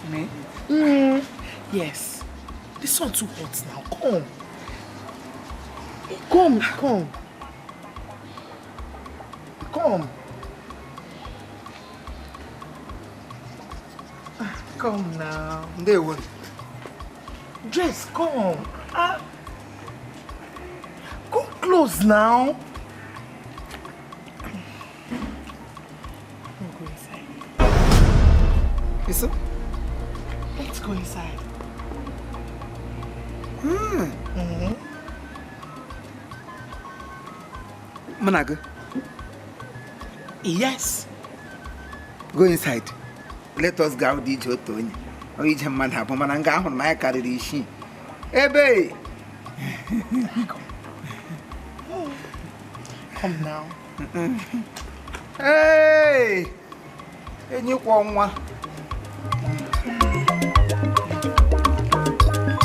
Me? Yes. The sun too hot now. Come. Come, come. Come. Ah, come now. Ndewo. Dress, come. Ah. Come close now. Come go inside. Iso? Let's go inside. Mụ na gị? Yes. Go inside. Let us go dị ije otu onye. Ọ ije mmadụ abụọ mana nga ahụrụ m anyị karịrị isii. Ebe! Come now. Hey! Enyi kwọ nwa.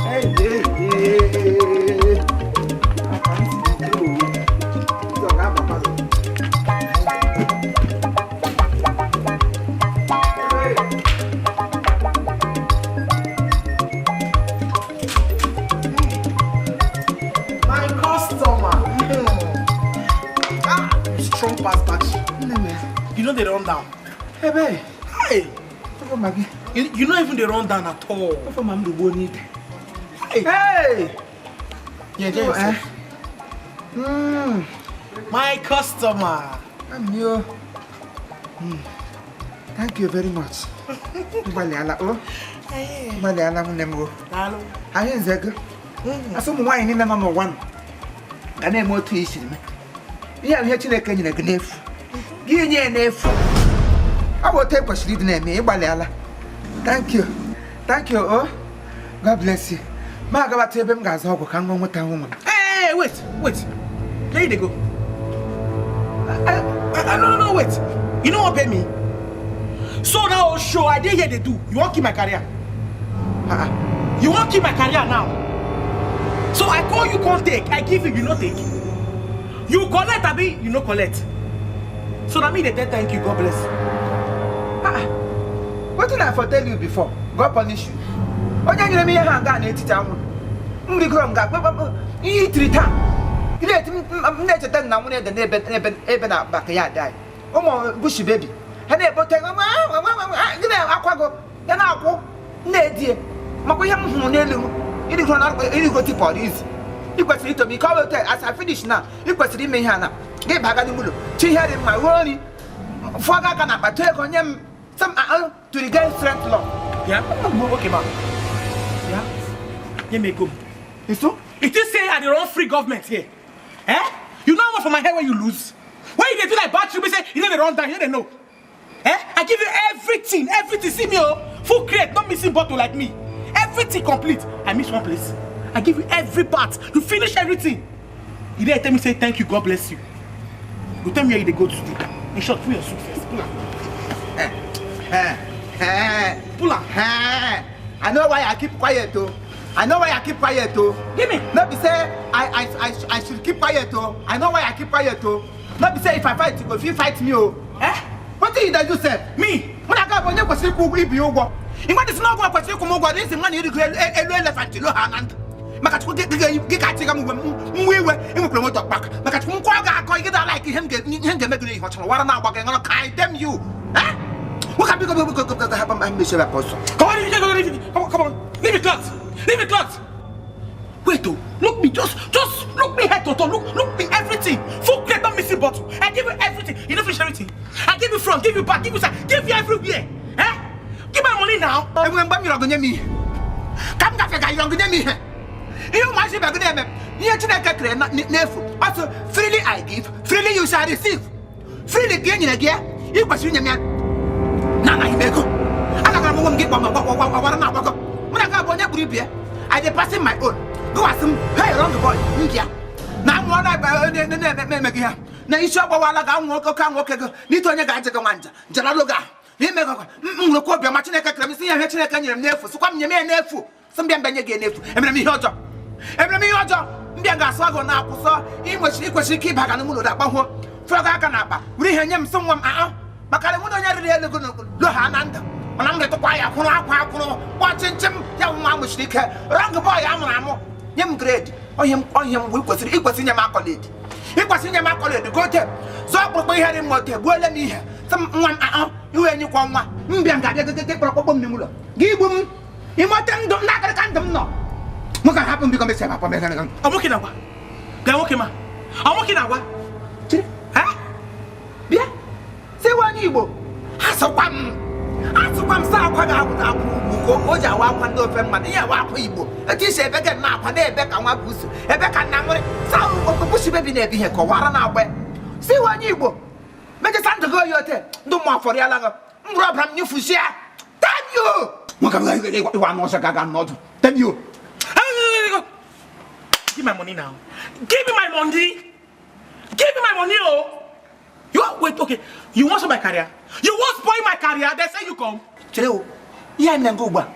Hey, hey, hey. Akwa m siri ike o. Ndị ọ ga-abakwa gị. Hey! My customer. Ah, you strong pass batch. Nne m. You know they run down. Ebe! Hey! Afọ ma gị. You not even they run down at all. Afọ ma m rugbuo n'ite. Hey! Hey! Yeah, enjoy yourself. My customer. I'm you. Thank you very much. Gbalịala o. Gbalịala nwanne m o. Daalụ. Anyị nze gị. Asị ụmụ nwaanyị niile nọ n'ụwa nọ ga na-eme otu i siri mee. Ihe a bụ ihe Chineke nyere gị n'efu. Gị nye ya n'efu. Ọ bụ otu e kwesịrị ịdị na-eme, ịgbalịala. Thank you. Thank you o. God bless you. Ma agabata ebe m ga-azụ ọgwụ ka m nweta onwe m. Hey, wait, wait. Where you dey go? No, no, no, wait. You no wan pay me? So now, show I dey here dey do. You wan kill my career? Ah, You wan kill my career now? So I call you, come take. I give you, you no take. You collect, abi? You no collect. So na me dey tell thank you, God bless. Ah. Wetin I for tell you before? God punish you. Onye nyere m ihe ha nga n'etiti anwụrụ. M rigoro m ga kpekpe ihe itiri taa. Ị na-eti m na-echeta na nwunye ede n'ebe n'ebe ebe na backyard anyị. Ụmụ bush baby. Ha na-ekpote gị na-akwago ya na-akwụ na-edie makwa ihe m hụrụ n'elu m irigoro na irigo tipper izi. Ị kwesịrị ito m ike ọ bụ otu as I finish now, ị kwesịrị ime ihe a na gị baga n'ime ụlọ chi ihe dị mma ruo nri fụọ gị aka na akpa tụọ ego nye m some to regain strength law. Yeah? Okay, ma. Yeah? Give me go. Iso? It is say I dey run free government here. Eh? You know what for my hair when you lose? When you dey do like battery, we say you know they run down, you know they know. Eh? I give you everything, everything. See me, oh, full crate, not missing bottle like me. Everything complete. I miss one place. I give you every part. You finish everything. You didn't tell me say thank you, God bless you. You tell me where you dey go to do. In short, pull your suit first. Pull am. Pull am. I know why I keep quiet oh. I know why I keep quiet oh. Give me. No be say I should keep quiet oh. I know why I keep quiet oh. No be say if I fight you go fit fight me oh. Eh? Wetin you dey do sef? Me? Mụ na gị abụ onye kwesịrị ịkwụ ụgwọ ibi ụgwọ. Ị dị sị na ọgwụ kwesịrị ịkwụ m ụgwọ n'isi nwa na irigo elu elephant lo ha na ndụ. Maka Chukwu gị ka achịga m uwe m nwa iwe enwekwara moto kpaka. Maka Chukwu nkwa ga-akọ ị gịda like ihe m ga-eme gị n'ihe ọ chọrọ wara na-agba gị ṅụrụ ka I damn you. Eh? Nwoke biko biko biko biko hapụ m mmechi ebe ọsọ. Come on, leave it, leave it, come on, come on. Leave it cloth. Leave it cloth. Wait, oh, look me, just look me head to toe. Look me everything. Full crate, not missing bottle. I give you everything. You don't finish everything. I give you front, give you back, give you side, give you everywhere. Eh? Give my money now. Enwe mgbe m yọrọ gị nye m ihe. Ka m gafe ga yọrọ gị nye m ihe. Ihe ụmụazị ibe gị na-eme, ihe Chineke kere n'efu. Ọ sị, freely I give, freely you shall receive. Freely ka e nyere gị ya, ị kwesịrị inye m ya. Na anaghị m ego. Agagara m onwe m gị kpọm gwara na agbakọ. Mụ na gị abụ onye kpuru ibe ya. I dey passing my own. Gụwasị m, hey wrong boy, m gị ya. Na anwụ na-eme gị ha. Na isi ọ gbawala ga anwụ oke anwụ oke gị n'ite onye ga-aje gị nwa nja njaralụ gị ahụ. N'ime gị m nwekwa obiọma Chineke kere m sị ihe Chineke nyere m n'efu sịkwa m nye m ya n'efu sị m bịa mbịa nye gị n'efu. Emere m ihe ọjọọ. Emere m ihe ọjọọ. Mbịa ga-asụ agụ na akwụsọ ị kwesịrị ike ịba ga n'ụlọ akpahụo fụọ gị aka n'akpa were ihe nye m sị nwa m ahụ maka na enwere onye riri elu gị lo ha na ndụ. Mana m retụkwa ya kwụrụ akwa akwụrụ gba chimchim ya nwa mụchiri ike wrong boy a mụrụ amụ nye m grade ọhịa m mgbe ikwesịrị inye m accolade ịkwesịrị inye m accolade gote zọọ ọkpụrụkpụ ihe dị m ote gbuole m ihe sị m nwa m ahụ iwe enyikwa nwa m bịa nga abịa gị kpọrọ kpọkpọ m n'ime ụlọ gị igbu m ịmụta ndụ ndị akịrịka ndụ m nọ nwoke hapụ m biko mesi abapọ m Ọ nwoke na-agwa bịa nwoke ma ọ nwoke na-agwa chiri bịa sịwa onye Igbo asụkwa m sa akwa ga-akwụ na akwa ugwu ka o ji awa akwa ndị ofe mmadụ ihe awa akwa Igbo etu isi ebe gị na akwa na-ebe ka nwa busu ebe ka nna nwere sa okpukpuchi bebi na-ebi ihe kọwara na agba sịwa onye Igbo mejesa ndụ gị oyi ote ndụ mmụọ afọrọ ya laghọ mgbụrụ ọbara m nyụfusi ya tamio nwoke ịwa anụ ọzọ ga-aga n'ọdụ tamio. Give my money now. Give me my money. Give me my money, oh. You wait, okay. You want my career? You want spoil my career? They say you come. Chile, yeah, I'm going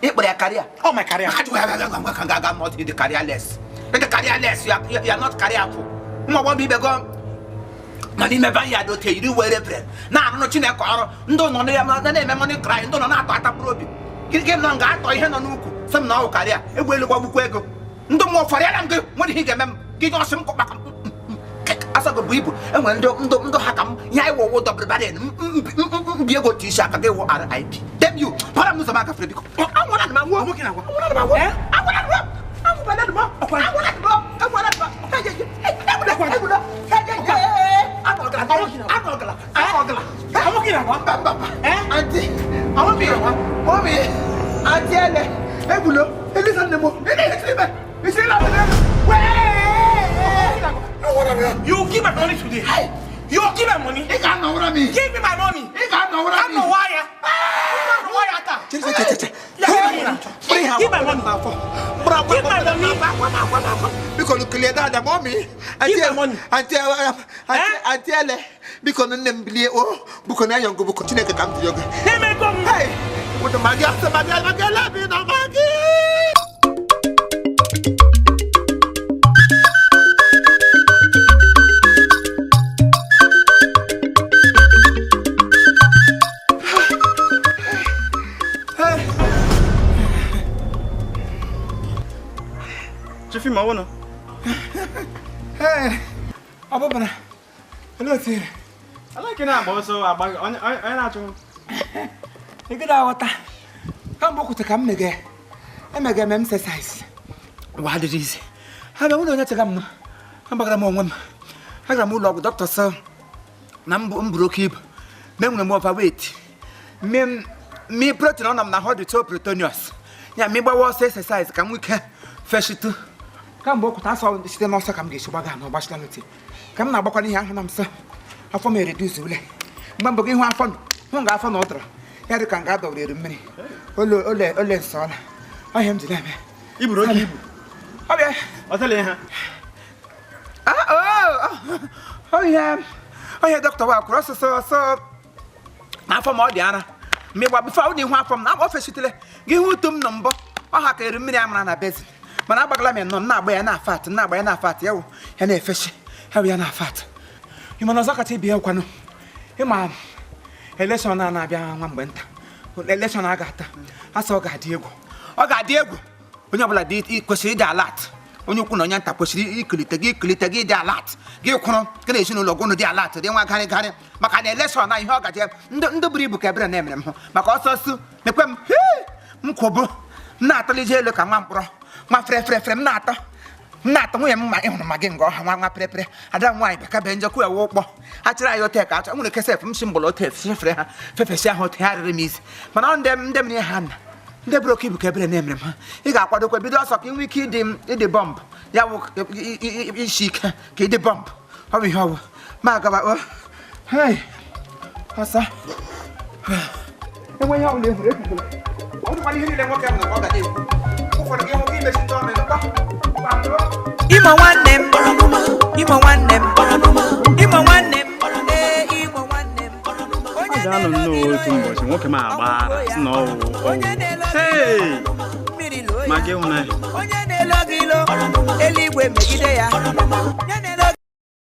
to career. Oh, my career. Not the careerless. The careerless. You are not careerful. No one be gone. Money never ya do tell you where reverend. Now I'm not in a car. No, no, no, money crying. No, no, not at a probe. Give no got or hand on uku. Some now career. It will go. Ndị mmụọ fọrọ ya na m gị nwere ihe ga-eme m gị nye ọsị m maka asago bụ ibu enwere ndị ndụ ha ka m ihe anyị wọwụ dọbịrịbarị mbi ego otu isi aka gị wụ RIP dem you para m n'ụzọ m agafere biko anwụra m anwụ anwụra m anwụ anwụra m anwụra m anwụra m anwụra m aunty ele egbulo elisa nne m You give my money today. Hey. You give my money. Give me my money. I'm no wire. Give my money. Give my money. Because you clear that, mommy. Give my money. Auntie Ele. Because no name believe oh. Because na yongo because Chineke come to you. Hey. What the magi after magi magi love no magi. Chief ma wono. Hey, ababana. Hello sir. I like na agba ọsọ agba onye na-achụ. Ị gị da-aghọta. Kamgbe okwute ka m mege. Emege m exercise. Ụwa adịghị izi. Ha bịa nwụrụ onye chega m nọ. Agbagara m onwe m. Agara m ụlọ ọgwụ dọkịta sị na m buru oke ibu. Na enwere m overweight. Mi protein ọ nọ m na ahụ dị too proteinious. Ya mi gbawa ọsọ exercise ka m nwee ike feshitu. Kamgbe okwute asọ site n'ọsọ ka m ga-esi gbaga na ọgbachila n'otu. Ka m na-agbakwana ihe ahụ na m sọ. Afọ m ereduce ule. Mgbe mbụ gị hụ afọ hụ nga afọ na ọ dọrọ. Ya dị ka nga adọwere eru mmiri. Ole ole nsọla. Ọhịa m ji na-eme. I buru oke ibu. Ọ bịa. Ọ tele ha. Ọhịa ọhịa dọkịta wa kwuru ọsọsọ ọsọ na afọ m ọ dị ara. Mgbe gba bifo ọ dị ihu afọ m na o feshitele gị hụ utu m nọ mbọ. Ọ ha ka eru mmiri amara na bezin. Mana agbagala m nọ m na-agba ya na fat na-agba ya na fat ya wụ ya na-efeshi ya wụ ya na fat. Ịma na ọzọ kacha ibi ya kwanụ. Ịma elekshọn a na-abịa nwa mgbe nta. Elekshọn a ga-ata. Asọ ọ ga-adị egwu. Ọ ga-adị egwu. Onye ọbụla dị kwesịrị ịdị alat. Onye ukwu na onye nta kwesịrị ikulite gị ikulite gị ịdị alat. Gị kwụrụ gị na ezinụlọ gị unu dị alat dị nwa garị garị maka na elekshọn a ihe ọ gaje ndị buru ibu ka ebere na-emere m hụ maka ọsọ su mekwe m m kwụbụ m na-atọlije elu ka nwa mkpọrọ nwa fere fere fere m na-atọ nwunye m ma ịhụrụ ma gị nga ọha nwa nwa pere pere ada m nwaanyị bịa ka be njọkụ ewe ụkpọ achịrị anyị ote ka achọ nwere kesef m si mgbọrọ ote fefere ha fefesi ahụ ote ha rịrị m izi mana ọ ndị m ha nna ndị buru oke ibu ka ebere na-emere m ha ị ga-akwadokwa bido ọsọ ka ị nwee ike ịdị bọmbụ ya wụ isi ike ka ịdị bọmbụ ọ bụ ihe ọ bụ ma agaba o hei ọsọ enwe ihe ọ bụla ehuru ekwukwula ọ dịkwana ihe niile nwoke hụrụ ka ọ ga na-ekwu ụfọdụ gị hụ gị imechi ndị ọnụ ịnụkwa. Imo nwanne m, Imo nwanne m, Imo nwanne m, ee Imo nwanne m. Ọ ga-anọ nnọọ otu ụbọchị nwoke m agba ara sị na ọwụ ọwụ. Hey! Mmiri loo Ma ya. gị hụnanya. Onye na-elo gị ilo, eluigwe megide ya.